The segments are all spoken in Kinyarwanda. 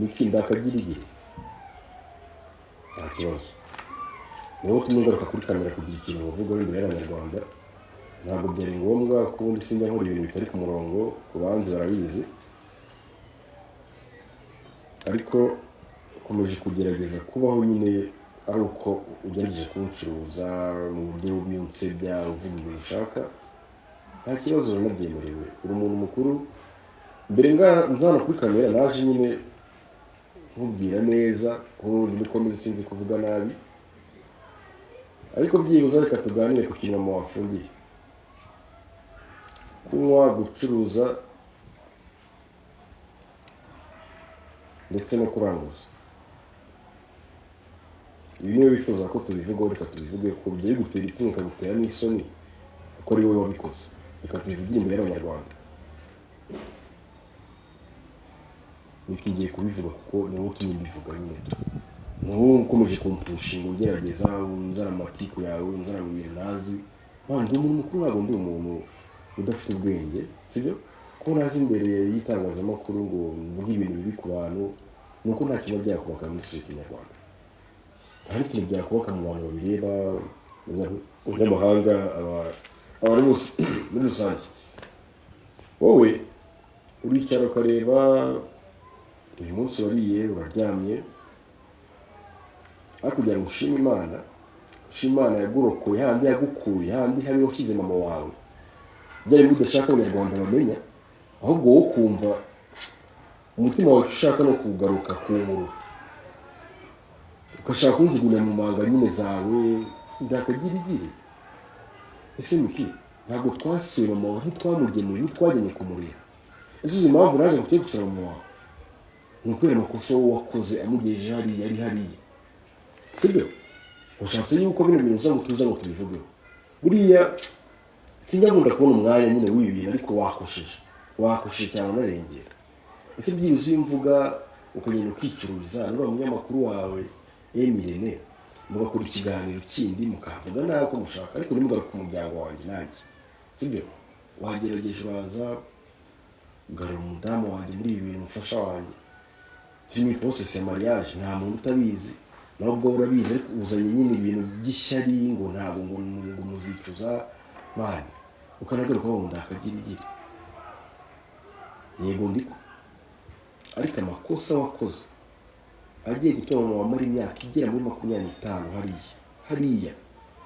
Niki ndakagira igihe, nta kibazo. Niwo utumye ngaruka kuri kamera kugira ikintu bavugaho imbere y'Abanyarwanda. Ntabwo byari ngombwa ko ubundi sinjya nkora ibintu bitari ku murongo, ku banzi barabizi, ariko ukomeje kugerageza kubaho nyine ari uko ugerageje kuncuruza mu buryo bubi, unsebya, uvuga ibintu ushaka. Nta kibazo, uranabyemerewe, uri umuntu mukuru. Mbere nzana kuri kamera naje nyine nkubwira neza, ubundi niko meze, sinzi kuvuga nabi, ariko byibuze reka tuganire ku kintu mama wafungiye: kunywa, gucuruza ndetse no kuranguza. Ibi niyo wifuza ko tubivugaho, reka tubivuge, kuko bigiye gutera ipfunwe, bikagutera n'isoni kuko ari wowe wabikoze. Reka tubivugire imbere y'Abanyarwanda. Niko ngiye kubivuga kuko ni wowe utumye mbivuga nyine tu. Ni wowe ukomeje kumpushinga, ugerageza unzana amatiku yawe, unzana mu bintu ntazi. Man, ndi umuntu mukuru, ntabwo ndi umuntu udafite ubwenge, sibyo? Ko nazi imbere y'itangazamakuru ngo mvuge ibintu bibi ku bantu, ni uko nta kintu byakubaka muri sosiyete nyarwanda, nta n'ikintu byakubaka mu bantu babireba, abanyamahanga, abantu bose muri rusange. Wowe uricara ukareba, uyu munsi wariye, uraryamye, ariko kugira ngo ushime Imana, ushime Imana yagurokoye handi, yagukuye handi habi washyize mama wawe, bya bindi udashaka Abanyarwanda bamenya, ahubwo wowe ukumva umutima wawe ushaka no kugaruka ku nkuru, ugashaka kunjugunya mu manga nyine zawe. Ndakagira igihe. Ese Miki, ntabwo twasuye mama wawe? Ntitwamugemuye? Ntitwajyanye kumureba? Ese uzi impamvu naje ngo tujye gusura mama wawe? Ni ukubera amakosa wowe wakoze amugejeje hariya ari hariya, sibyo? Washatse yuko bino bintu uza ngo tuza ngo tubivugeho. Buriya sinjya nkunda kubona umwanya nyine w'ibi bintu, ariko wakosheje, wakosheje cyane, unarengera. Ese byibuze iyo mvuga ukagenda ukicururiza n'uriya munyamakuru wawe Emirene, mugakora ikiganiro kindi, mukamvuga nabi uko mushaka, ariko ntimugaruke ku muryango wanjye nanjye, sibyo? Wagerageje uraza ugarura umudamu wanjye muri ibi bintu, umufasha wanjye. Turi muri process ya mariage, nta muntu utabizi, nawe ubwo urabizi, ariko uzanye nyine ibintu by'ishyari ngo ntabwo ngo muzicuza. Man, ukanagaruka ngo ndakagira igira. Yego ndiko, ariko amakosa wakoze agiye gutuma mama wamara imyaka igera muri 25 hariya hariya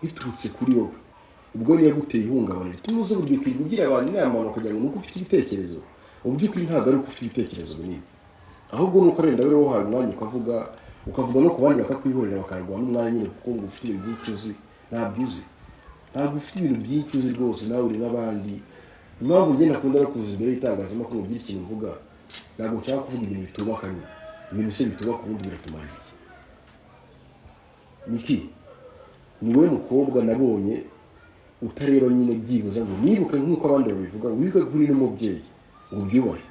biturutse kuri wowe, ubwo niyo yaguteye ihungabana rituma uza buryo ukirirwa ugira abantu inama bakagira ngo ni uko ufite ibitekerezo. Mu by'ukuri ntabwo ari uko ufite ibitekerezo binini, ahubwo nuko arenda rero wahawe umwanya ukavuga, ukavuga no ku bandi bakakwihorera, bakaguha n'umwanya nyine, kuko ngo ufite ibintu byinshi uzi. Ntabyo uzi, ntabwo ufite ibintu byinshi uzi rwose, nawe uri nk'abandi. Impamvu ngenda akunda no kuza imbere y'itangazamakuru ngo ugire ikintu mvuga, ntabwo nshaka kuvuga ibintu bitubaka nyine. Ibintu se bitubaka ubundi biratumarira iki? Niki, ni wowe mukobwa nabonye utareba nyine byibuza ngo nibuke nk'uko abandi babivuga, ngo wibuke ko uri n'umubyeyi, ngo ubyubahe.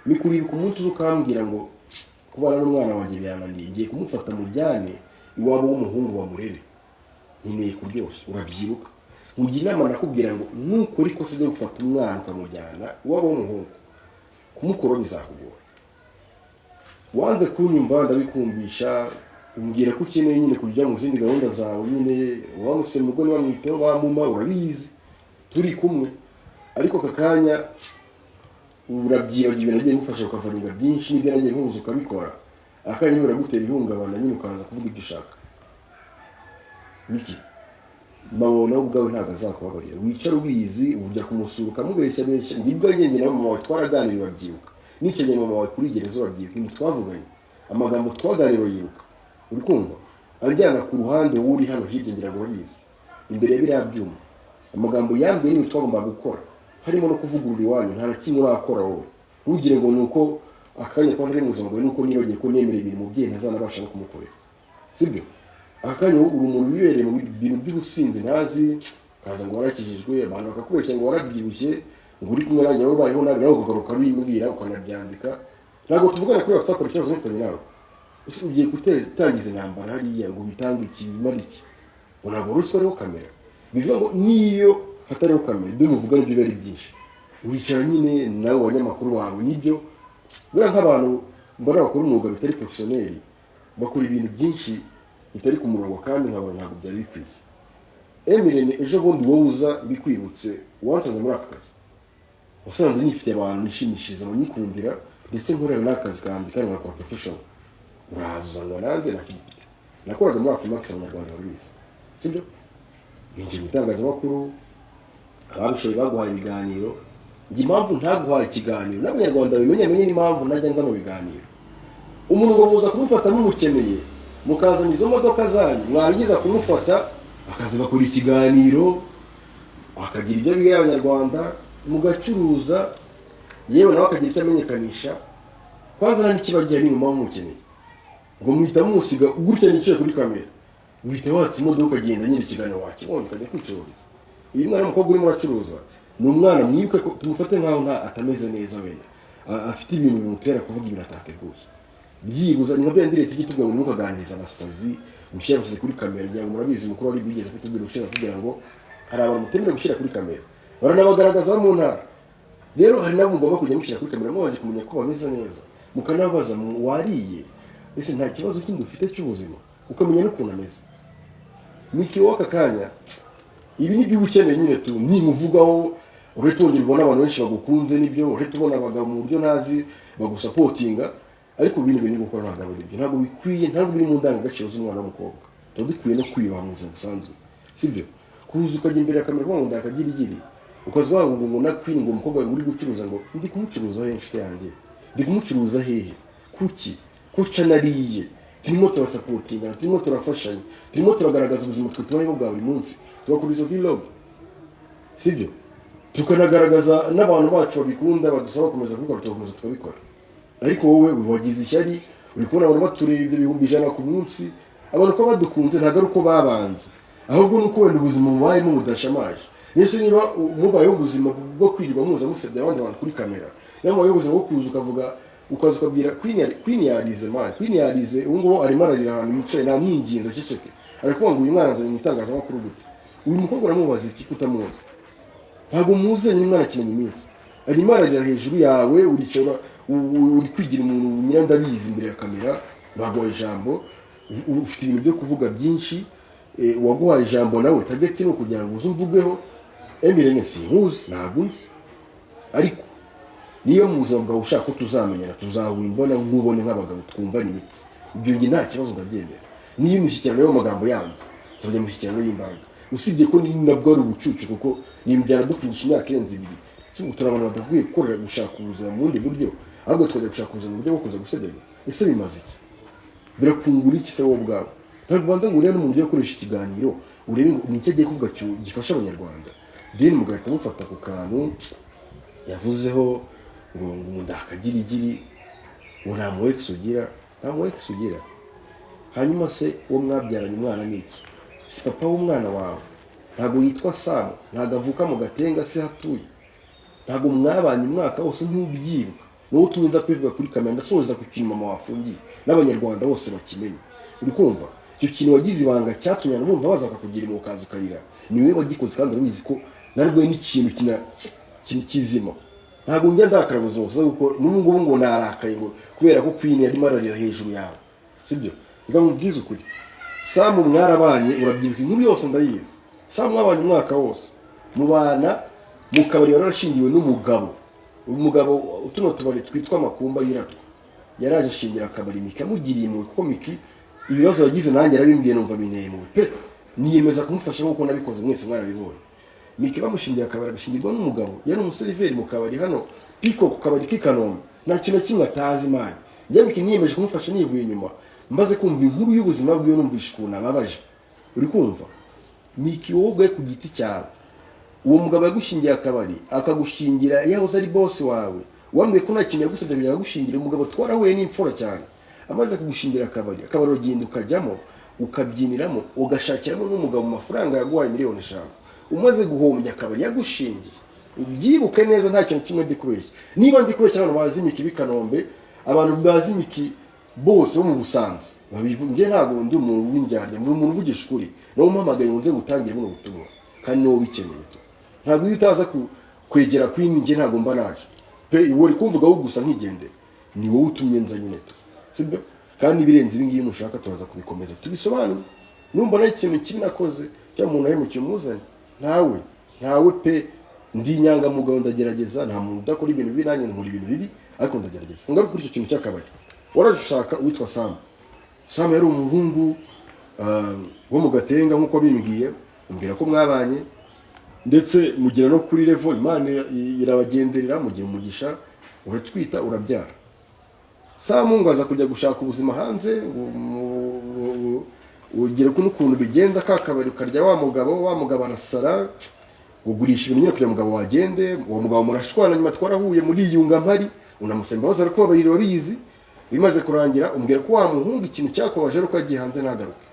Ni kuribuka umunsi uza ukambwira ngo kubana n'umwana wanjye birananiye, ngiye kumufata mujyane iwabo w'umuhungu bamurere, nkeneye kuryoshya. Urabyibuka nkugira inama, nakubwira ngo nukora ikosa ryo gufata umwana ukamujyana iwabo w'umuhungu, kumukora bizakugora. Wanze kunyumva, ndabikumvisha, umbwira ko ukeneye nyine kujya mu zindi gahunda zawe nyine, wamuse mu rugo ntibamwiteho, bamuma, urabizi turi kumwe. Ariko aka kanya urabyibagiwe, nagiye ngufasha ukavaringa byinshi n'ibyo nagiye nkubuza ukabikora, akanya nyine uragutera ihungabana nyine, ukaza kuvuga ibyo ushaka. Niki, mama nawe ubwawe ntabwo azakubabarira. Wicara ubizi, ujya kumusura ukamubeshya beshya. Nibwo njye na mama wawe twaraganiriye, urabyibuka nicaye mama wawe kuri gereza, urabyibuka ibintu twavuganye, amagambo twaganiriye urayibuka, uri kumva anjyana ku ruhande, wowe uri hano hirya, ngira ngo urabizi, imbere ya biriya byuma, amagambo yambwiye n'ibintu twagombaga gukora, harimo no kuvugurura iwanyu. Nta na kimwe urakora wowe. Ntugire ngo ni uko akanya kuba ntari mu buzima bwawe, nuko nibagiwe ko nemereye ibintu umubyeyi ntazanabasha no kumukorera, sibyo? Akanya wowe uri umuntu wibereye mu bintu by'ubusinzi ntazi, ukaza ngo warakijijwe, abantu bakakubeshya ngo warabyibushye, ngo uri kumwe nanjye, wowe ubayeho nabi, nawe ukagaruka ukabimbwira, ukanabyandika. Ntabwo tuvugana kuri WhatsApp, hari ikibazo mufitanye nawe? Ese ugiye gutangiza intambara hariya ngo bitange iki, bimare iki? Ngo ntabwo wari uzi ko hariho kamera? Bivuga ngo niyo hatariho kamera, ibyo muvuga nibyo biba ari byinshi. Wicara nyine nawe abanyamakuru bawe, nibyo buriya nk'abantu Mbona bakora umwuga bitari professionnel, bakora ibintu byinshi bitari ku murongo, kandi nkabona ntabwo byari bikwiye. Emirene, ejo bundi wowe uza bikwibutse, wansanze muri aka kazi, wasanze nifitiye abantu nishimishiriza, nyikundira, ndetse nkorera n'akazi kanjye kandi nkakora professional. Uraza uzanwa nanjye na Philipite, nakoraga muri Afrimax, Abanyarwanda barabizi, sibyo? Winjiye mu itangazamakuru, ababishoboye baguhaye ibiganiro. Njye impamvu ntaguhaye ikiganiro, n'Abanyarwanda babimenye, amenye n'impamvu najya nza mu biganiro. Umuntu ngo muza kumufata mumukeneye, mukazana izo modoka zanyu, mwarangiza kumufata akaza bakora ikiganiro, akagira ibyo abwira Abanyarwanda, mugacuruza, yewe nawe akagira icyo amenyekanisha. Kwanza nta n'ikibagira n'inyuma mumukeneye, ngo muhita mumusiga gutya nicaye kuri kamera, uhita watsa imodoka ukagenda, nyiri ikiganiro wakibonye ukajya kwicururiza. Uyu mwana w'umukobwa urimo uracuruza ni umwana, mwibuke ko tumufate nkaho nta atameze neza, wenda afite ibintu bimutera kuvuga ibintu atateguye. Byibuze ni nka bya leta ijya itubwira ngo ntukaganirize abasazi, mushyire abasazi kuri kamera. Ngira ngo murabizi, umukuru wari bigeze kutubwira ushinzwe kugira ngo hari abantu mutemerewe gushyira kuri kamera, baranabagaragaza mu ntara. Rero hari nabo mugomba kujya mushyira kuri kamera mubanje kumenya ko bameze neza, mukanababaza wariye ese, nta kibazo kindi ufite cy'ubuzima, ukamenya n'ukuntu ameze. Miki, wowe aka kanya ibi ni byo uba ukeneye nyine tu nimuvugaho. Urahita wongera ubona abantu benshi bagukunze, nibyo, urahita ubona abagabo mu buryo ntazi bagusupportinga, ariko ibintu biri gukora ntabwo ari byo, ntabwo bikwiye, ntabwo biri mu ndangagaciro z'umwana w'umukobwa. Tuba dukwiye no kwiyubaha mu buzima busanzwe, sibyo? Kuza ukajya imbere ya kamera ukavuga ngo ndakagirigiri, ukaza wanga ngo na Queen, ngo umukobwa uri gucuruza, ngo ndi kumucuruza hehe? Inshuti yanjye, ndi kumucuruza hehe? Kuki kuca nariye? Turimo turasupportinga, turimo turafashanya, turimo turagaragaza ubuzima twe tubayeho bwa buri munsi, tugakora izo vlog, sibyo? Tukanagaragaza n'abantu bacu babikunda, badusaba gukomeza kubikora, tugakomeza tukabikora. Ariko wowe wagize ishyari, uri kubona abantu batureba ibyo 100,000 ku munsi. Abantu ko badukunze ntabwo ari uko babanze, ahubwo ni uko wenda ubuzima mubayemo budashamaje. Ndetse niba mubayeho ubuzima bwo kwirirwa muza musebya abandi bantu kuri kamera, niba mubayeho ubuzima bwo kuza ukavuga, ukaza ukabwira Queen, yarize man, Queen yarize, ubu ngubu arimo ararira ahantu yicaye, namwinginze aceceke. Ari kuvuga ngo uyu mwana azanye mu itangazamakuru gute? Uyu mukobwa uramubaza iki kutamuzi? Ntabwo muzanye, umwana akinanye iminsi, arimo ararira hejuru yawe, uricara uri kwigira umuntu nyirandabizi imbere ya kamera. Baguhaye ijambo, ufite ibintu byo kuvuga byinshi. Uwaguhaye ijambo nawe target ni ukugira ngo uze umvugeho. Emirene, sinkuzi, ntabwo unzi, ariko niyo mu buzima bwawe ushaka ko tuzamenyana, tuzahura imbona nkubone nk'abagabo twumvana imitsi. Ibyo njye nta kibazo, ndabyemera. Niyo imishyikirano y'amagambo yanze, turajya mu mishyikirano y'imbaraga. Usibye ko ni nabwo ari ubucucu, kuko ni ibintu byanadufungisha imyaka irenze 2. Si ubu turi abantu badakwiye gukorera gushaka ubuzima mu bundi buryo, ahubwo tukajya gushaka ubuzima mu buryo bwo kuza gusebanya? Ese bimaze iki? Birakungura iki se wowe ubwawe? Ntabwo ubanza ngo urebe n'umuntu ugiye gukoresha ikiganiro, urebe ngo ni icyo agiye kuvuga gifasha Abanyarwanda, then mugahita mufata ku kantu yavuzeho ngo ndakagirigiri, ngo nta mu ex ugira, nta mu ex ugira. Hanyuma se uwo mwabyaranye umwana ni iki? Si papa w'umwana wawe? Ntabwo yitwa Samu? Ntabwo avuka mu Gatenga se hatuye? Ntabwo mwabanye umwaka wose? Ntubyibuka? Wowe utumye nza kubivuga kuri kamera, ndasoza ku kintu mama wafungiye n'Abanyarwanda bose bakimenye. Uri kumva icyo kintu wagize ibanga cyatumye abantu bumva baza bakakugira impuhwe, ukaza ukarira, ni wowe wagikoze, kandi urabizi ko narwo n'ikintu kina kintu kizima. Ntabwo njya ndakara mu buzima busanzwe, kuko n'ubu ngubu ngo narakaye ngo kubera ko Queen yarimo ararira hejuru yawe, sibyo? Reka nkubwize ukuri, Samu mwarabanye, urabyibuka, inkuru yose ndayizi. Samu mwabanye umwaka wose, mubana mu kabari wari warashingiwe n'umugabo, umugabo tuno tubari twitwa Makumba nyiratwo, yaraje ashingira akabari. Miki amugiriye impuhwe, kuko Miki ibibazo yagize nanjye yarabimbwiye, numva binteye impuhwe pe, niyemeza kumufasha nk'uko nabikoze, mwese mwarabibonye. Miki bamushingiye akabari, agashingirwa n'umugabo, yari umuseriveri mu kabari hano Piko, ku kabari k'i Kanombe, nta kintu na kimwe atazi. Imana njye Miki niyemeje kumufasha nivuye inyuma, maze kumva inkuru y'ubuzima bwiwe, numvisha ukuntu ababaje. Uri kumva Miki, wowe ubwawe ku giti cyawe, uwo mugabo yagushingiye akabari, akagushingira yahoze ari boss wawe, wambwiye ko nta kintu yagusabye kugira ngo agushyingire. Umugabo twarahuye n'imfura cyane. Amaze kugushingira akabari, akabari uragenda ukajyamo, ukabyiniramo, ugashakiramo n'umugabo mu mafaranga yaguhaye miliyoni 5, umaze guhombya akabari yagushingiye. Ubyibuke neza, nta kintu kimwe ndi kubeshya. Niba ndi kubeshya, abantu bazi Miki b'i Kanombe, abantu bazi Miki bose bo mu Busanza babivuga. Njye ntabwo ndi umuntu w'indyarya, ndi umuntu uvugisha ukuri. Nawe umpamagaye ngo nze gutangire buno butumwa, kandi niwo ubikeneye tu. Ntabwo iyo utaza kwegera Queen, njye ntabwo mba naje pe. Uri kumvugaho gusa nkigendera. Ni wowe utumye nza nyine tu, sibyo? Kandi ibirenze ibi ngibi nushaka turaza kubikomeza tubisobanure. Numbona ikintu kibi nakoze cyangwa umuntu ahemukiye, umuzane. Ntawe, ntawe pe. Ndi inyangamugayo, ndagerageza. Nta muntu udakora ibintu bibi, nanjye nkora ibintu bibi, ariko ndagerageza. Ngaruka kuri icyo kintu cy'akabari. Waraje ushaka uwitwa Sam. Sam yari umuhungu wo mu Gatenga, nk'uko bimbwiye, umbwira ko mwabanye ndetse mugera no kuri level Imana irabagenderera, mugira umugisha, uratwita, urabyara. Sam ngo aza kujya gushaka ubuzima hanze, ngo ugira n'ukuntu bigenza ka kabari ukarya wa mugabo, wa mugabo arasara, ugurisha ibintu nyine kugira ngo umugabo wagende. Uwo mugabo murashwana, nyuma twarahuye muriyunga mpari, unamusaba imbabazi, arakubabarira, urabizi. Bimaze kurangira umbwira ko wa muhungu ikintu cyakubabaje ari uko yagiye hanze ntagaruke.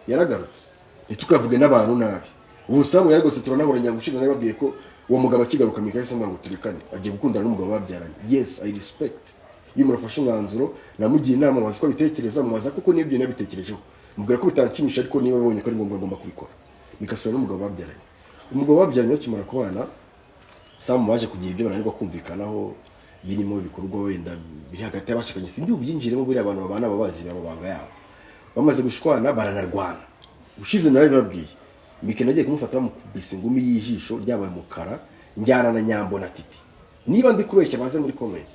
Yaragarutse, ntitukavuge n'abantu nabi. Ubu Samu yaragarutse, turanahura. Nyango ushize nababwiye ko uwo mugabo akigaruka, Mika yahise ambwira ngo turekane, agiye gukundana n'umugabo babyaranye. Yes, I respect. Iyo umuntu afashe umwanzuro, namugira inama, mubaza uko abitekereza, mubaza kuko n'ibyo nabitekerejeho, mubwira ko bitanshimisha, ariko niba abonye ko ari ngombwa agomba kubikora. Bikasubira n'umugabo babyaranye. Umugabo babyaranye bakimara kubana, Samu baje kugira ibyo bananirwa kumvikanaho, birimo ibikorwa wenda biri hagati y'abashakanye, sindi bubyinjiremo. Buriya abantu babana baba bazi amabanga yabo. Bamaze gushwana baranarwana. Ushize narabibabwiye, Mike nagiye kumufata bamukubise ingumi y'ijisho ryabaye umukara, njyana na Nyambo na Titi. Niba ndi kubeshya baze muri comment.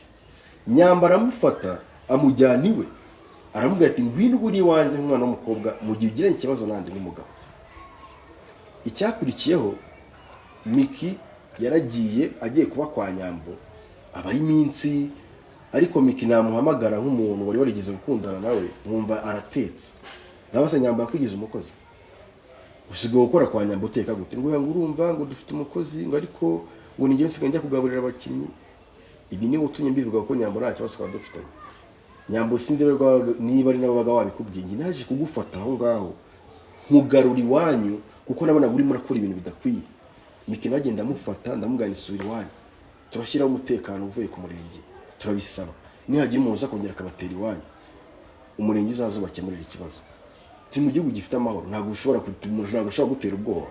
Nyambo aramufata amujyana iwe, aramubwira ati: "Ngwino uri iwanjye nk'umwana w'umukobwa mu gihe ugiranye ikibazo nandi n'umugabo." Icyakurikiyeho, Miki yaragiye, agiye kuba kwa Nyambo, abaho iminsi, ariko Miki namuhamagara nk'umuntu wari warigeze gukundana nawe, nkumva aratetse. Ndabase: "Nyambo yakwigize umukozi, usigaye gukora kwa Nyambo uteka gute?" Ngo: "Ngo urumva ngo dufite umukozi, ngo ariko ngo ni njyewe nsigaye njya kugaburira abakinnyi." Ibi niwe utumye mbivuga, kuko Nyambo nta kibazo twaba dufitanye. Nyambo sinzi niba ari nabo baga wabikubwiye. Njye naje kugufata aho ngaho nkugarura iwanyu, kuko nabonaga urimo urakora ibintu bidakwiye. Miki nagenda amufata, ndamugana isubira iwanyu, turashyiraho umutekano uvuye ku murenge, turabisaba. Nihagira umuntu uza kongera akabatera iwanyu, umurenge uzaza ubakemurira ikibazo. Turi mu gihugu gifite amahoro, ntabwo ushobora gutera ubwoba.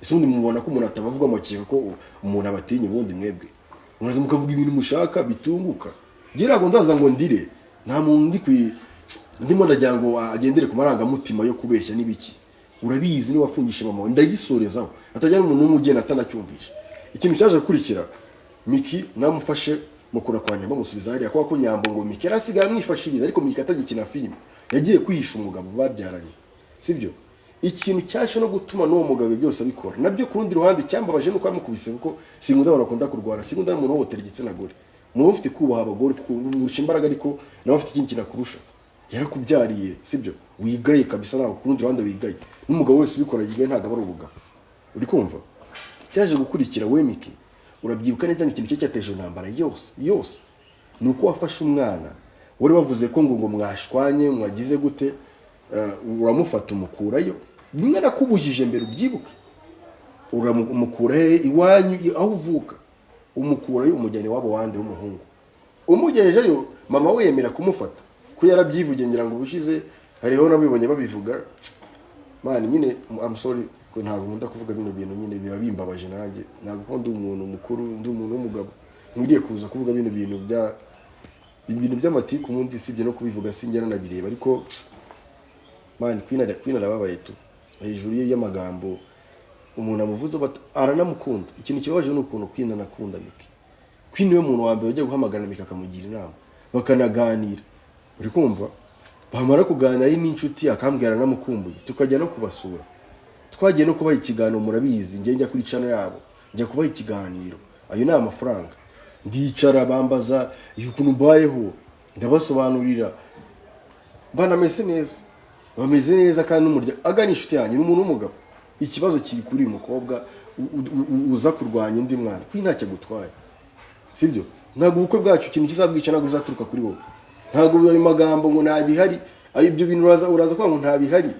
Ese ubundi mubona ko umuntu atabavuga mukeka ko umuntu abatinya? Ubundi mwebwe muraza mukavuga ibintu mushaka bitunguka. Njye ntabwo ndaza ngo ndire, nta muntu ndi ndimo ndagira ngo agendere ku marangamutima yo kubeshya n'ibiki. Urabizi niba wafungisha mama wawe. Ndagisorezaho atajya n'umuntu n'umwe ugenda atanacyumvisha. Ikintu cyaje gukurikira, Miki namufashe mukura kwa Nyambo, musubiza hariya, kubera ko Nyambo ngo Miki yari asigaye amwifashiriza, ariko Miki atagikina filime, yagiye kwihisha umugabo babyaranye, sibyo? Ikintu cyaje no gutuma n'uwo mugabo byose abikora nabyo, ku rundi ruhande cyambabaje nuko yamukubise, kuko sinkunda abantu bakunda kurwana, sinkunda n'umuntu uhohotera igitsina gore. Muba mufite kubaha abagore, kumurusha imbaraga, ariko nawe afite ikindi kintu akurusha, yarakubyariye, sibyo? Wigaye kabisa nawe, ku rundi ruhande wigaye. N'umugabo wese ubikora yigaye, ntabwo aba ari ubugabo. Uri kumva? Cyaje gukurikira, we Miki, urabyibuka neza ngo ikintu cye cyateje intambara yose yose ni uko wafashe umwana wari wavuze ko ngo mwashwanye, mwagize gute, uramufata umukurayo. Bimwe nakubujije mbere, ubyibuke. Umukura he? Iwanyu aho uvuka. Umukurayo, umujyana iwabo wande w'umuhungu. Umugejejeyo, mama we yemera kumufata, ko yarabyivugiye. Ngira ngo ubushize hariho nabibonye babivuga. Man, nyine I'm sorry ko ntabwo nkunda kuvuga bino bintu, nyine biba bimbabaje nanjye. Ntabwo ko ndi umuntu mukuru, ndi umuntu w'umugabo, nkwiriye kuza kuvuga bino bintu bya ibintu by'amatiku. Ubundi sibye no kubivuga, sinjya nanabireba, ariko man, Queen arababaye tu. Hejuru ye y'amagambo umuntu amuvuze, aranamukunda. Ikintu kibabaje ni ukuntu Queen anakunda Miki. Queen niwe muntu wa mbere ujya guhamagara Miki akamugira inama, bakanaganira. Uri kumva? Bamara kuganira ari n'inshuti, akambwira aranamukumbuye, tukajya no kubasura. Twagiye no kubaha ikiganiro, murabizi, njye njya kuri channel yabo, njya kubaha ikiganiro. Ayo ni amafaranga. Ndicara, bambaza ukuntu mbayeho, ndabasobanurira, banameze neza, bameze neza. Kandi n'umuryango agana inshuti yanjye ni umuntu w'umugabo. Ikibazo kiri kuri uyu mukobwa uza kurwanya undi mwana kuko ntacyo agutwaye, sibyo? Ntabwo ubukwe bwacu ikintu kizabwica ntabwo bizaturuka kuri wowe. Ntabwo ayo magambo ngo ntabihari, ayo ibyo bintu uraza kuvuga ngo ntabihari.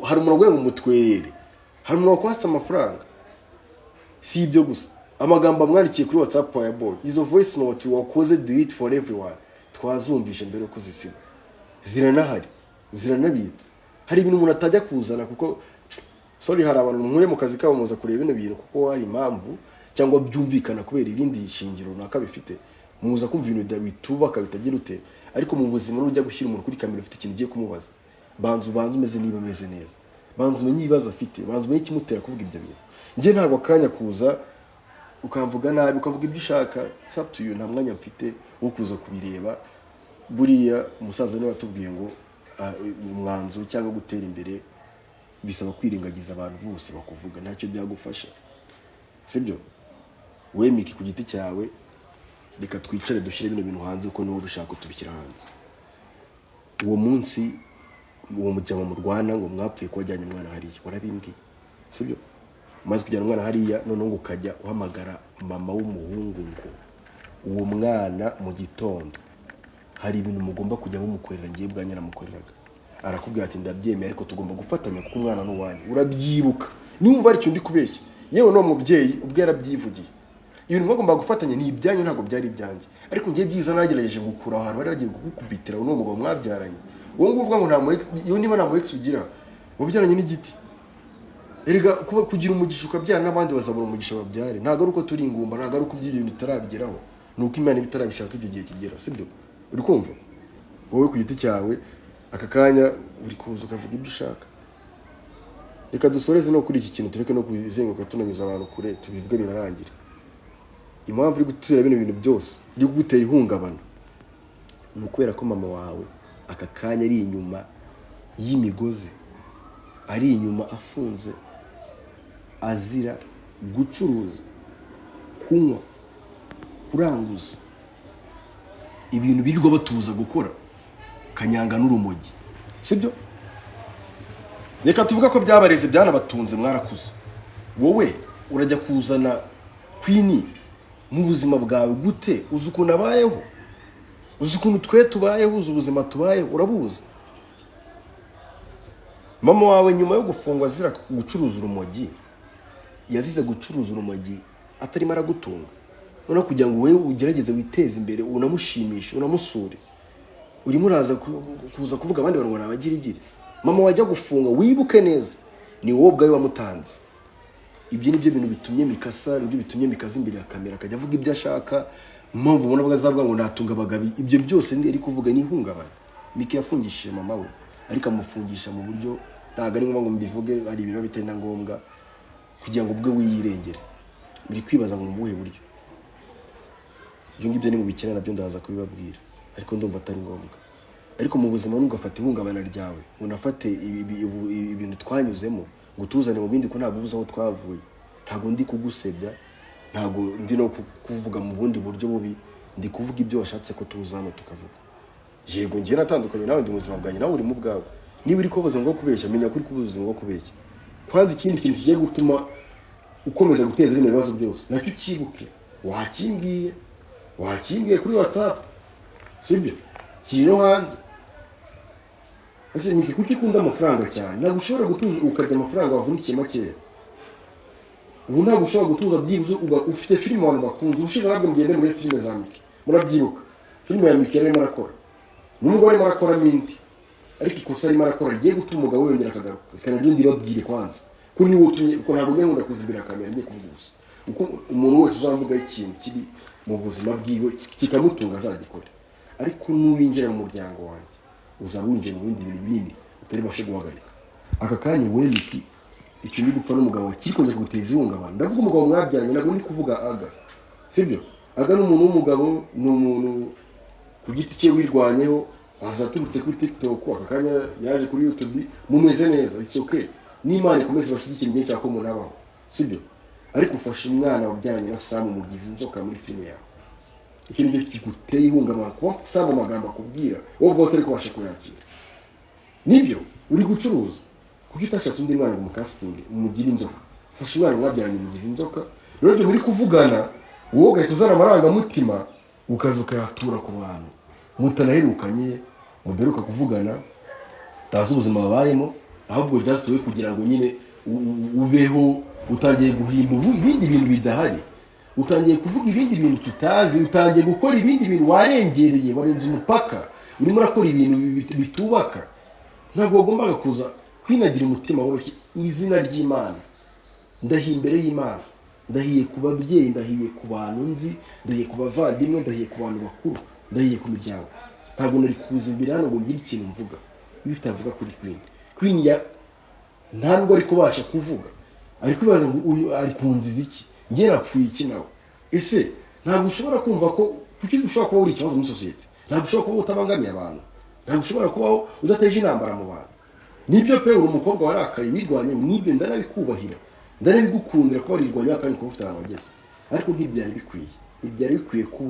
Hari umuntu waguye ngo umutwerere, hari umuntu wakwatse amafaranga. Si ibyo gusa, amagambo amwandikiye kuri WhatsApp wayabonye, izo voice note wakoze delete for everyone twazumvishe mbere yo kuzisiba, ziranahari, ziranabitse. Hari ibintu umuntu atajya kuzana kuko, sorry, hari abantu nkuye mu kazi kabo muza kureba bino bintu kuko hari impamvu cyangwa byumvikana kubera irindi shingiro runaka bifite. Muza kumva ibintu bitubaka, bitagira ute. Ariko mu buzima, nujya gushyira umuntu kuri kamera ufite ikintu ugiye kumubaza, banza ubanze umeze niba ameze neza, banza umenye ibibazo afite, banza umenye ikimutera kuvuga ibyo bintu. Njye ntabwo akanya kuza ukamvuga nabi, ukavuga ibyo ushaka, it's up to you. Nta mwanya mfite wo kuza kubireba. Buriya umusaza niwe watubwiye ngo umwanzuro cyangwa gutera imbere bisaba kwirengagiza abantu bose bakuvuga, ntacyo byagufasha, sibyo? We Miki, ku giti cyawe, reka twicare dushyire bino bintu hanze, kuko niwo ubishaka ko tubishyira hanze. Uwo munsi uwo mujyama murwana ngo mwapfuye ko wajyanye umwana hariya, warabimbwiye, sibyo? Umaze kujyana umwana hariya, noneho ngo ukajya uhamagara mama w'umuhungu ngo uwo mwana mu gitondo hari ibintu mugomba kujya mumukorera. Ngiye bwanjye namukoreraga, arakubwira ati: "Ndabyemeye, ariko tugomba gufatanya kuko umwana ni uwanyu." Urabyibuka? Niba hari ikintu ndi kubeshya, yewe n'uwo mubyeyi ubwe yarabyivugiye. Ibintu mwagomba gufatanya ni ibyanyu, ntabwo byari ibyanjye. Ariko ngiye byiza nagerageje gukura ahantu bari bagiye kugukubitira n'uwo mugabo mwabyaranye, uwo nguwo uvuga ngo nta mu ex. Iyo niba nta mu ex ugira, wabyaranye n'igiti. Erega kuba kugira umugisha ukabyara, n'abandi bazabona umugisha babyare. Ntabwo ari uko turi ingumba, ntabwo ari uko ibyo bintu tutarabigeraho, ni uko Imana iba itarabishaka ibyo gihe kigera, sibyo? Uri kumva, wowe ku giti cyawe, aka kanya uri kuza ukavuga ibyo ushaka. Reka dusoreze no kuri iki kintu, tureke no kuzenguruka tunanyuza abantu kure, tubivuge binarangire. Impamvu uri gutera bino bintu byose, iri kugutera ihungabana, ni ukubera ko mama wawe aka kanya ari inyuma y'imigozi, ari inyuma afunze, azira gucuruza, kunywa, kuranguza ibintu birirwa batuza gukora, kanyanga n'urumogi, sibyo? Reka tuvuge ko byabareze, byanabatunze, mwarakuze. Wowe urajya kuzana Queen mu buzima bwawe gute? Uzi ukuntu abayeho? Uzi ukuntu twe tubayeho? Uzi ubuzima tubayeho? Urabuzi? Mama wawe nyuma yo gufungwa azira gucuruza urumogi, yazize gucuruza urumogi atarimo aragutunga. Noneho kugira ngo wowe ugerageze witeze imbere, unamushimishe, unamusure, urimo uraza kuza kuvuga abandi bantu ngo ni abagirigiri. Mama wajya gufunga, wibuke neza, ni wowe ubwawe wamutanze. Ibyo ni byo bintu bitumye Mikasa, nibyo bitumye Mikaza imbere ya kamera akajya avuga ibyo ashaka. Impamvu ubona avuga, azavuga ngo natunga abagabo, ibyo byose ni ari kuvuga ni ihungabana. Miki yafungishije mama we, ariko amufungisha mu buryo ntabwo ari ngombwa ngo mbivuge. Hari ibintu bitari na ngombwa kugira ngo ubwe wiyirengere. Biri kwibaza ngo mu buhe buryo? Ibyo ngibyo ni mu bikene, nabyo ndaza kubibabwira, ariko ndumva atari ngombwa. Ariko mu buzima, ntugafate ihungabana ryawe ngo unafate ibintu twanyuzemo ngo utuzane mu bindi, ko ntabwo ubuze aho twavuye. Ntabwo ndi kugusebya, ntabwo ndi no kuvuga mu bundi buryo bubi, ndi kuvuga ibyo washatse ko tuza hano tukavuga. Yego, njye natandukanye nawe, ndi mu buzima bwanjye, nawe uri mu bwawe. Niba uri kuba ubuzima bwo kubeshya, menya ko uri kuba ubuzima bwo kubeshya. Kwanza ikindi kintu kigiye gutuma ukomeza guteza bino bibazo byose, nacyo ucyibuke, wakimbwiye, wakimbwiye kuri WhatsApp, sibyo? Kiri no hanze. Ese Miki, kuki ukunda amafaranga cyane? Ntabwo ushobora gutuza ukarya amafaranga wavunikiye makeya? Ubu ntabwo ushobora gutuza byibuze ufite filime abantu bakunze? Ubushize ntabwo mugende muri filime za Miki, murabyibuka filime ya Miki yarimo arakora, nubwo arimo arakoramo indi, ariko ikosa arimo arakora rigiye gutuma umugabo we yongera akagaruka. Reka naryo ndibabwire kwanza ko niwe utumye, kuko ntabwo njya nkunda kuza imbere ya kamera ngiye kuvuga ubusa. Kuko umuntu wese uzamvugaho ikintu kibi mu buzima bwiwe kikamutunga azagikore, ariko nuwinjira mu muryango wanjye uzaba winjiye mu bindi bintu binini utari bubashe guhagarika. Aka kanya wowe Miki, icyo uri gupfa n'umugabo wawe kiri kongera kuguteza ihungabana. Ndavuga umugabo mwabyaranye, ntabwo ndi kuvuga Aga, sibyo? Aga ni umuntu w'umugabo, ni umuntu ku giti cye wirwanyeho, aza aturutse kuri TikTok, aka kanya yaje kuri YouTube, mumeze neza, it's okay, n'Imana ikomeze bashyigikire igihe cyako umuntu abaho, sibyo? Ariko ufashe umwana wabyaranye na Samu, mugize inzoka muri filime yawe. Icyo nicyo kiguteye ihungabana, kuba Samu amagambo akubwira wowe ubwawe utari kubasha kuyakira. Nibyo uri gucuruza. Kuki utashatse undi mwana ngo umukasitinge umugire inzoka? Ufashe umwana mwabyaranye, umugize inzoka. Rero ibyo muri kuvugana, wowe ugahita uzana amarangamutima, ukaza ukayatura ku bantu mutanaherukanye, mudaheruka kuvugana, utazi ubuzima babayemo. Ahubwo just wowe kugira ngo nyine ubeho, utangiye guhimba ibindi bintu bidahari, utangiye kuvuga ibindi bintu tutazi, utangiye gukora ibindi bintu, warengereye, warenze umupaka, urimo urakora ibintu bitubaka. Ntabwo wagombaga kuza kwinagira umutima woroshye. Izina ry'Imana, ndahiye imbere y'Imana. Ndahiye ku babyeyi, ndahiye ku bantu nzi, ndahiye ku bavandimwe, ndahiye ku bantu bakuru, ndahiye ku miryango. Ntabwo nari kuza imbere hano ngo ngire ikintu mvuga iyo utavuga kuri Queen. Queen ya nta nubwo ari kubasha kuvuga, ari kwibaza ngo uyu ari kunziza iki? Njye napfuye iki nawe? Ese ntabwo ushobora kumva ko kuki ushobora kuba uri ikibazo muri sosiyete? Ntabwo ushobora kuba utabangamiye abantu, ntabwo ushobora kubaho udateje intambara mu bantu. Nibyo pe, uri umukobwa warakaye, wirwanye, nibyo, ndanabikubahira, ndanabigukundira kuba warirwanya kandi kuba ufite ahantu wageze, ariko ntibyari bikwiye ko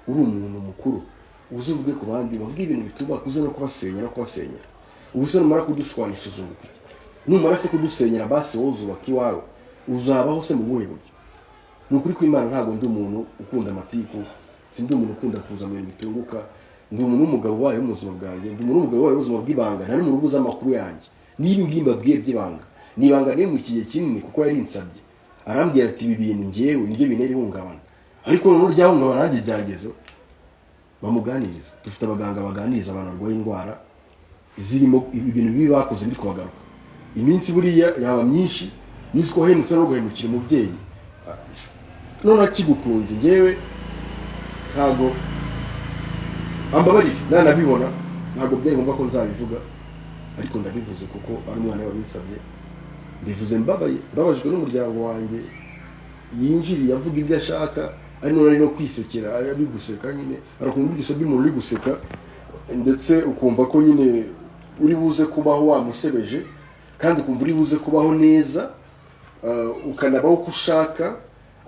uri umuntu mukuru uze uvuge ku bandi, bavuge ibintu bitubaka, uze no kubasenya no kubasenyera. Ubu se numara kudushwanisha uzunguka iki? Numara se kudusenyera, basi wowe uzubaka iwawe, uzabaho se mu buhe buryo? Ni ukuri kw'Imana, ntabwo ndi umuntu ukunda amatiku, sindi umuntu ukunda kuza mu bintu bitunguka. Ndi umuntu w'umugabo ubayeho mu buzima bwanjye, ndi umuntu w'umugabo ubayeho ubuzima bw'ibanga. Nta n'umuntu ubuze amakuru yanjye. N'ibi ngibi mbabwiye by'ibanga ni ibanga riri mu kigihe kinini, kuko yarinsabye, arambwira ati: "Ibi bintu ngewe nibyo bintera ihungabana." Ariko noneho ryahungabana nanjye ryagezeho. Bamuganiriza, dufite abaganga baganiriza abantu barwaye indwara zirimo ibi bintu bibi bakoze biri kubagaruka. Iminsi buriya yaba myinshi, yuzi ko wahemutse no guhemukira umubyeyi none akigukunze. Ngewe ntabwo, ambabarire nanabibona, ntabwo byari ngombwa ko nzabivuga, ariko ndabivuze kuko ari umwana wabinsabye. Mbivuze mbabaye, mbabajwe n'umuryango wanjye yinjiriye avuga ibyo ashaka, ari none ari no kwisekera, ari guseka nyine. Hari ukuntu burya usabye umuntu uri guseka, ndetse ukumva ko nyine uri buze kubaho wamusebeje, kandi ukumva uri buze kubaho neza, ukanabaho uko ushaka,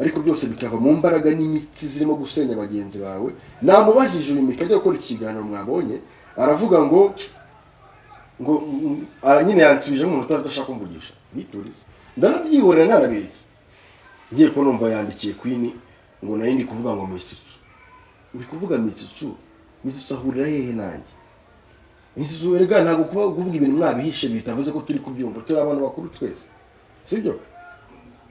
ariko byose bikava mu mbaraga n'imitsi zirimo gusenya bagenzi bawe. Namubajije uyu Mika ajya gukora ikiganiro mwabonye, aravuga ngo nyine yansubije nk'umuntu udashaka kumvugisha, niturize, ndanabyihorera, nanabizi. Ngiye ko numva yandikiye Queen ngo nayo ndi kuvuga ngo Mitsutsu, uri kuvuga Mitsutsu, Mitsutsu ahurira hehe nanjye? Mitsutsu erega ntabwo kuba kuvuga ibintu mwabihishe bitavuze ko turi kubyumva. Turi abantu bakuru twese, sibyo?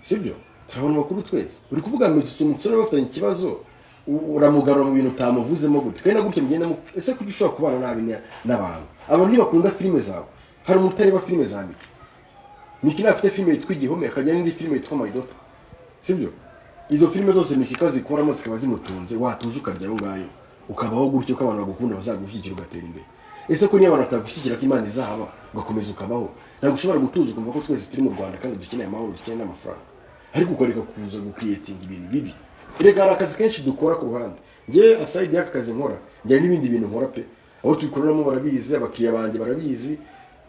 Sibyo? Turi abantu bakuru twese. Uri kuvuga Mitsutsu, Mitsutsu niba bafitanye ikibazo, uramugarura mu bintu utamuvuzemo gute? Kandi na gutyo mugenda ese kuki ushobora kubana nabi n'abantu? Abantu ntibakunda filime zawe. Hari umuntu utareba filime za Miki? Miki afite filime yitwa Igihome, akagira n'indi filime yitwa My Daughter, sibyo? Izo filime zose Miki ko azikoramo zikaba zimutunze, watuje ukarya ayo ngayo, ukabaho gutyo, ko abantu bagukunda, bazagushyigikira, ugatera imbere. Ese ko niyo abantu batagushyigikira, ko Imana izahaba, ugakomeza ukabaho? Ntabwo ushobora gutuza ukumva ko twese turi mu Rwanda kandi dukeneye amahoro, dukeneye n'amafaranga, ariko ukareka kuza gucreatinga ibintu bibi. Reka, hari akazi kenshi dukora ku ruhande. Njye aside y'aka kazi nkora, njyana n'ibindi bintu nkora pe. Abo tubikoreramo barabizi, abakiriya banjye barabizi.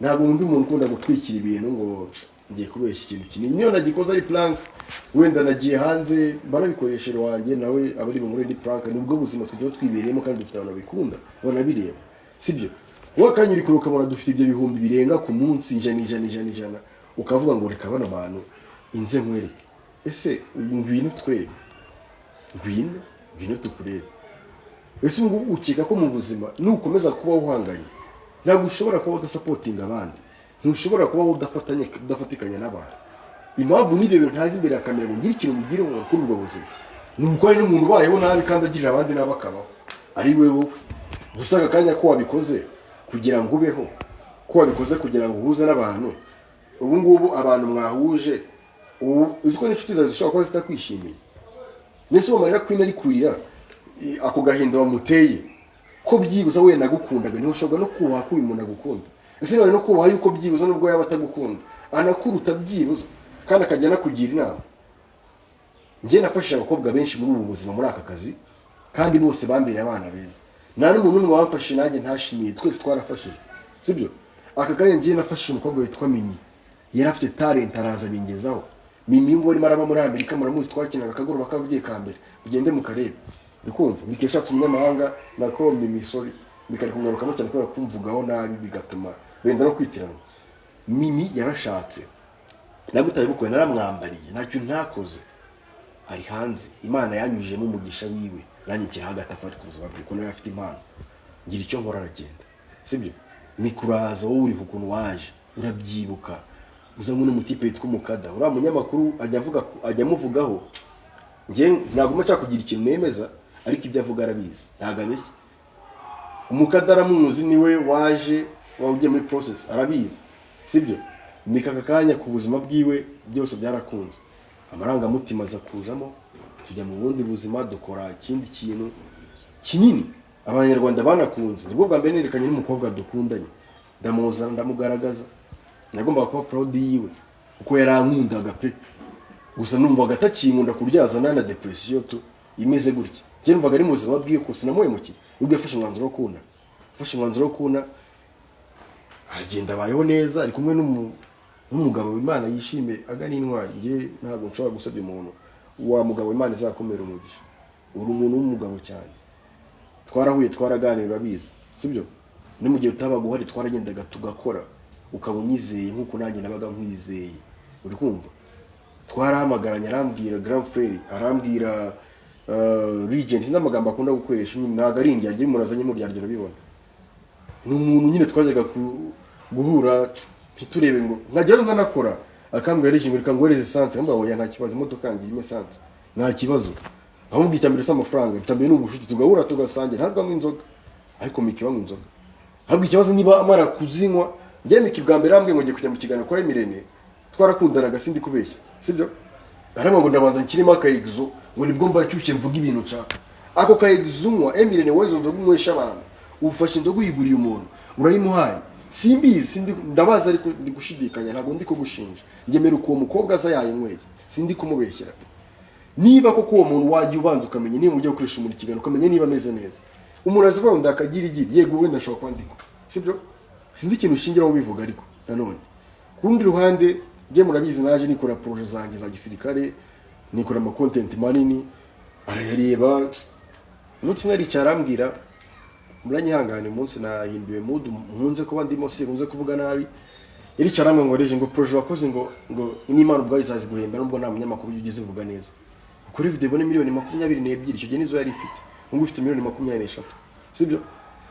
Ntabwo undi muntu ukunda gutwikira ibintu ngo ngiye kubeshya ikintu kinini. Niyo nagikoze ari prank, wenda nagiye hanze barabikoresha wanjye, nawe aba ari bumure ni prank. Nibwo buzima tujya twibereyemo, kandi dufite abantu babikunda, banabireba, sibyo? Wowe akanya uri kure ukabona dufite ibyo bihumbi birenga ku munsi, ijana, ijana, ijana, ijana, ukavuga ngo reka bano bantu inze nkwereke. Ese ngwino twereke, ngwino, ngwino tukurebe. Ese ubu ngubu ukeka ko mu buzima nukomeza kuba uhanganye, ntabwo ushobora kuba udasupportinga abandi, ntushobora kubaho udafatanya, udafatikanya n'abantu? Impamvu n'ibyo bintu ntazi imbere ya kamera ngo ngire ikintu mubwire ngo kuri ubwo buzima, ni uko hari n'umuntu ubayeho nabi kandi agirira abandi nabi, akabaho ari we wowe gusa. Aka kanya ko wabikoze kugira ngo ubeho, ko wabikoze kugira ngo uhuze n'abantu, ubu ngubu abantu mwahuje, ubu uzi ko n'inshuti zawe zishobora kuba zitakwishimiye. Mbese uwo marira Queen ari kurira, ako gahinda wamuteye, ko byibuze wenda agukundaga, ntiwashobora no kubaha ko uyu muntu agukunda? Ese niba no kubaha yuko byibuze nubwo yaba atagukunda anakuruta byibuze, kandi akajya anakugira inama? Njye nafashije abakobwa benshi muri ubu buzima, muri aka kazi, kandi bose bambereye abana beza. Nta n'umuntu n'umwe wamfashije nanjye ntashimiye, twese twarafashije, sibyo? Aka kanya njye nafashije umukobwa witwa Mimi, yari afite talent, araza bingezaho. Mimi ngo arimo araba muri Amerika, muramuzi, twakinaga akagoroba k'ababyeyi ka mbere, ugende mukarebe. Uri kumva Miki yashatse umunyamahanga, nako Mimi, sorry, Miki ari kumwarukamo cyane kubera kumvugaho nabi, bigatuma benda no kwitiranwa. Mimi yarashatse, nagutaye bukwe, naramwambariye, ntacyo ntakoze, ari hanze. Imana yanyujijemo umugisha wiwe, nanjye nshyiraho agatafari ku buzima bwe, kuko nawe afite impano, ngira icyo nkora, aragenda, sibyo? Mikuraza wowe uri ukuntu waje, urabyibuka, uzanywe n'umutipe witwa Umukada, uriya munyamakuru ajya avuga ajya amuvugaho. Njye ntabwo mba nshaka kugira ikintu nemeza, ariko ibyo avuga arabizi, ntabwo abeshya. Umukada aramuzi, niwe waje waba ugiye muri process, arabizi, sibyo? Mika aka kanya ku buzima bwiwe byose byarakunze. Amarangamutima aza kuzamo, tujya mu bundi buzima, dukora ikindi kintu kinini Abanyarwanda banakunze. Nibwo bwa mbere nerekanye n'umukobwa dukundanye, ndamuzana, ndamugaragaza. Nagombaga kuba proud yiwe kuko yarankundaga pe. Gusa numvaga atakinkunda, kuryazana na depression tu imeze gutya. Njye numvaga ari mu buzima bwiwe, ko sinamuhemukiye. Ubwo yafashe umwanzuro wo kuna, afashe umwanzuro wo kuna, aragenda, abayeho neza, ari kumwe n'umugabo Imana yishime agana intwari. Njye ntabwo nshobora gusebya umuntu. Wa mugabo, Imana izakomera umugisha, uri umuntu w'umugabo cyane. Twarahuye, twaraganira, urabizi, sibyo? No mu gihe utabaga uhari twaragendaga tugakora, ukaba unyizeye nk'uko nanjye nabaga nkwizeye, uri kumva? Twarahamagaranye, arambwira grand frère, arambwira regent, sinzi amagambo akunda gukoresha nyine, ntabwo ari indyarya. Iyo umuntu azanye mu ryarya urabibona. Ni umuntu nyine twajyaga guhura ntiturebe ngo nkajyayo nkanakora, akambwira: "Regent, reka nguhereze essence." Nkamubwira ngo: "Oya, nta kibazo, imodoka yanjye irimo essence, nta kibazo." Nkamubwira: "Icya mbere si amafaranga, icya mbere ni ubucuti." Tugahura, tugasangira, ntabwo anywa inzoga, ariko Miki banywa inzoga. Ahubwo ikibazo niba amara kuzinywa. Njye Miki bwa mbere arambwiye ngo ngiye kujya mu kiganiro kwa Emirene, twarakundanaga, sindi kubeshya, sibyo? Arambwira ngo ndabanza nshyiremo akayegizo, ngo nibwo mba nshyushye mvuga ibintu nshaka. Ako kayegizo unywa, Emirene, wowe izo nzoga unywesha abantu, ufashe inzoga uyiguriye umuntu, urayimuhaye. Simbizi, sindi ndabaza, ariko ndi gushidikanya, ntabwo ndi kugushinja. Ngemera uko uwo mukobwa aza yayinyweye, sindi kumubeshyera pe. Niba koko uwo muntu wajya ubanza ukamenya, niba ujya gukoresha umuntu ikiganiro, ukamenya niba ameze neza. Umuntu azavuga ngo ndakagirigiri, yego, wenda ashobora kwandikwa, sibyo? Sinzi ikintu ushingiraho ubivuga. Ariko nanone ku rundi ruhande, njye murabizi, naje nikora projet zanjye za gisirikare, nikora ama content manini, arayareba. Umunsi umwe aricara arambwira, muranyihangane, umunsi nahinduye mood nkunze kuba ndimo, si nkunze kuvuga nabi. Yaricara arambwira ngo: "Reje, ngo projet wakoze, ngo n'Imana ubwayo izaziguhemba, nubwo nta munyamakuru ujya ugeze uvuga neza. Ukore video ibone miliyoni 22." Icyo gihe nizo yari ifite, ubu ifite miliyoni 23, sibyo?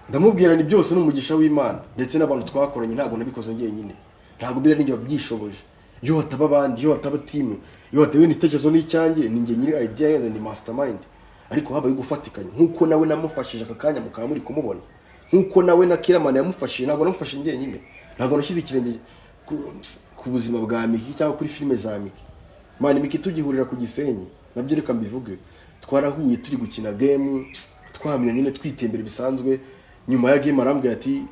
Ndamubwira ni byose ni umugisha w'Imana ndetse n'abantu twakoranye, ntabwo nabikoze njyenyine, ntabwo biriya ninjye wabyishoboje. Iyo hataba abandi, iyo hataba team, iyo hataba ibitekerezo n'icyanjye, ni njye nyiri idea yenda, ni mastermind, ariko habaye gufatikanya nk'uko nawe namufashije aka kanya mukaba muri kumubona, nk'uko nawe na Kiramana yamufashije. Ntabwo namufashije njyenyine, ntabwo nashyize ikirenge ku buzima bwa Miki cyangwa kuri filime za Miki. Man, Miki tugihurira ku Gisenyi, nabyo reka mbivuge, twarahuye turi gukina game, twamenya nyine, twitembera bisanzwe. Nyuma ya game arambwira ati: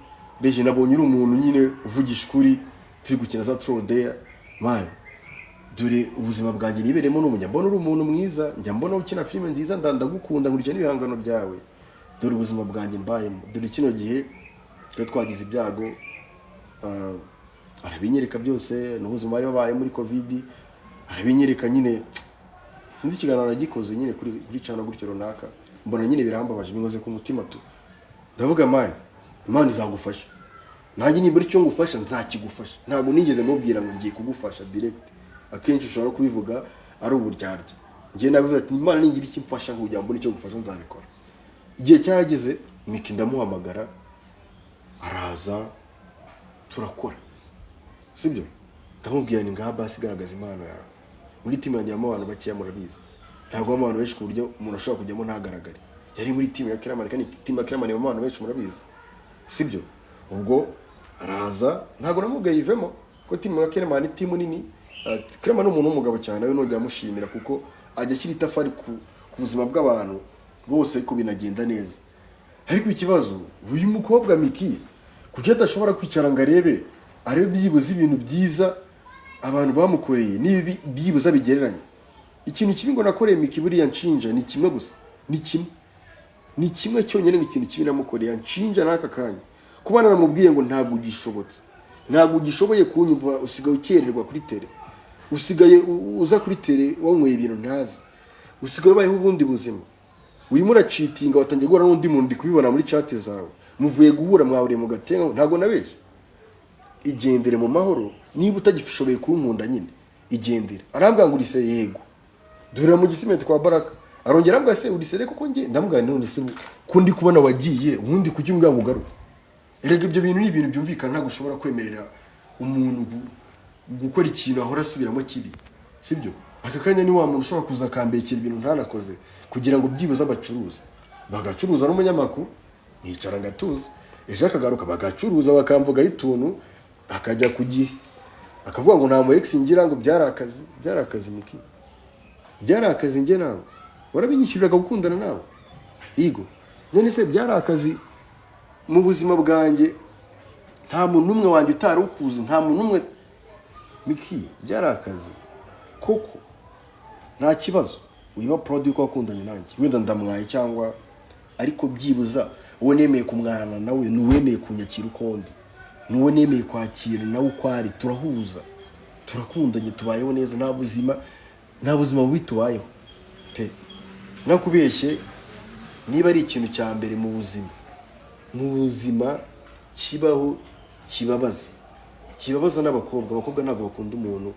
"Reje, nabonye uri umuntu nyine uvugisha ukuri." Turi gukina za troll dare. "Man, dore ubuzima bwanjye niberemo n'ubu, njya mbona uri umuntu mwiza, njya mbona ukina filime nziza, ndagukunda, nkurikira n'ibihangano byawe. Dore ubuzima bwanjye mbayemo, dore kino gihe twari twagize ibyago." Arabinyereka byose n'ubuzima bari babaye muri COVID, arabinyereka nyine. Sinzi ikiganiro nagikoze nyine kuri channel gutyo runaka, mbona nyine birambabaje, binkoze ku mutima tu. Ndavuga: "Man, Imana izagufasha, nanjye nibura icyo ngufasha nzakigufasha." Ntabwo nigeze mubwira ngo ngiye kugufasha direct, akenshi ushobora kubivuga ari uburyarya. Njye nabivuze ati: "Imana ningira icyo imfasha kugira ngo mbone icyo gufasha, nzabikora." Igihe cyarageze, Miki ndamuhamagara, araza, turakora, sibyo? Ndamubwira ni ngaha basi garagaza impano yawe. Muri team yanjye habamo abantu bakeya, murabizi, ntabwo habamo abantu benshi ku buryo umuntu ashobora kujyamo ntagaragare. Yari muri team ya Kiramani, kandi team ya Kiramani ibamo abantu benshi, murabizi, sibyo? Ubwo araza, ntabwo namubwiye yivemo ko team ya Kiramani ni team nini. Kiramani ni umuntu w'umugabo cyane, nawe nongera amushimira kuko ajya ashyira itafari ku buzima bw'abantu bose, ariko binagenda neza. Ariko ikibazo, uyu mukobwa Miki kuki adashobora kwicara ngo arebe byibuze ibintu byiza abantu bamukoreye n'ibibi byibuze bigereranye? Ikintu kibi ngo nakoreye Miki buriya nshinja ni kimwe gusa, ni kimwe, ni kimwe cyonyine. Ngo ikintu kibi namukoreye nshinja n'aka kanya, kuba naramubwiye ngo ntabwo ugishobotse, ntabwo ugishoboye kunyumva, usigaye ukererwa kuri tele, usigaye uza kuri tele wanyweye ibintu ntazi, usigaye ubayeho ubundi buzima, urimo uracheatinga, watangiye guhura n'undi muntu, ndi kubibona muri chat zawe, muvuye guhura, mwahuriye mu gatenga. Ntabwo nabeshye. Igendere mu mahoro niba utagishoboye kunkunda nyine, igendere. Arambwira ngo: "Urise?" "Yego." Duhurira mu Gisimenti kwa Baraka, arongera arambwira: "Se urisere koko?" Njye ndamubwira: "None se ko ndi kubona wagiye, ubundi kuki umbwira ngo ugaruke?" Erega ibyo bintu ni ibintu byumvikana, ntabwo ushobora kwemerera umuntu gukora ikintu ahora asubiramo kibi, sibyo? Aka kanya ni wa muntu ushobora kuza akambekera ibintu ntanakoze kugira ngo byibuze abacuruze, bagacuruza n'umunyamakuru, nicara ngatuza, ejo akagaruka bagacuruza, bakamvugaho utuntu, akajya ku gihe akavuga ngo nta mu ex ngira, ngo byari akazi. Byari akazi, Miki. Byari akazi njye nawe, warabinyishyuriraga gukundana nawe. Yego, none se byari akazi? Mu buzima bwanjye nta muntu n'umwe wanjye utari ukuzi, nta muntu n'umwe. Miki, byari akazi koko. Nta kibazo, wiba proud yuko wakundanye nanjye, wenda ndamwaye cyangwa, ariko byibuza uwo nemeye kumwana nawe ni uwemeye kunyakira uko ndi, ni uwo nemeye kwakira nawe uko ari. Turahuza, turakundanye, tubayeho neza, nta buzima bubi tubayeho pe. Nakubeshye, niba ari ikintu cya mbere mu buzima kibaho kibabaza, kibabaza n'abakobwa. Abakobwa ntabwo bakunda umuntu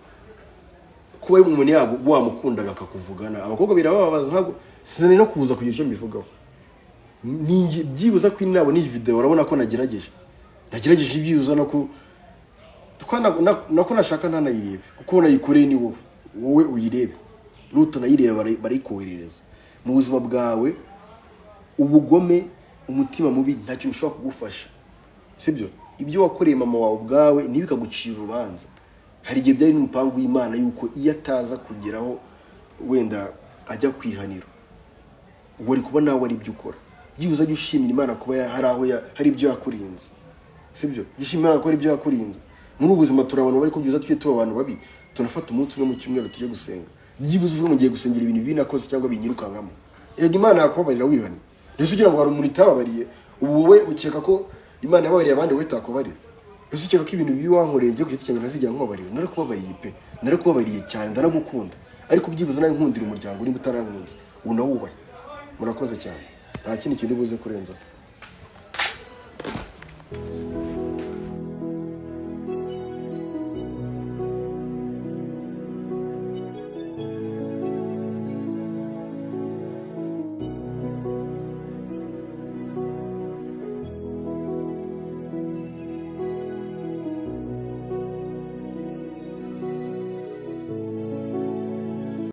kuba umuntu yabo wamukundaga akakuvugana. Abakobwa birababaza. Ntabwo sinari no kuza kugira icyo mbivugaho. Byibuza ko nabona iyi video, urabona ko nagerageje byibuza no ku kuko nako nashaka ntanayirebe, kuko nayikoreye ni wowe uyirebe, nutanayireba barayikoherereza. Mu buzima bwawe, ubugome, umutima mubi, nta kintu ushobora kugufasha, sibyo? Ibyo wakoreye mama wawe ubwawe ntibikagucira urubanza. Hari igihe byari n'umupangu w'Imana yuko iyo ataza kugeraho wenda ajya kwihanira, wari kuba nawe ari ibyo ukora. Byibuze ajya ushimira Imana kuba hari aho hari ibyo yakurinze, sibyo? Jya ushimira Imana ko hari ibyo yakurinze. Muri ubu buzima turi abantu bari ko byiza tujye tuba abantu babi, tunafata umunsi umwe mu cyumweru tujye gusenga. Byibuze uvuge ngo ngiye gusengera ibintu bibi nakoze cyangwa binyirukankamo. Yego, Imana yakubabarira wihannye. Mbese ugira ngo hari umuntu itababariye? Ubu wowe ukeka ko Imana yababariye abandi, wowe itakubarira? Ese ukeka ko ibintu bibi wankoreye ngiye ku giti cyanjye ntazigera nkubabarira? Narakubabariye pe, narakubabariye cyane, ndanagukunda, ariko byibuze nawe nkundira umuryango. Niba utarankunze, unawubahe. Murakoze cyane, nta kindi kintu buze kurenzaho.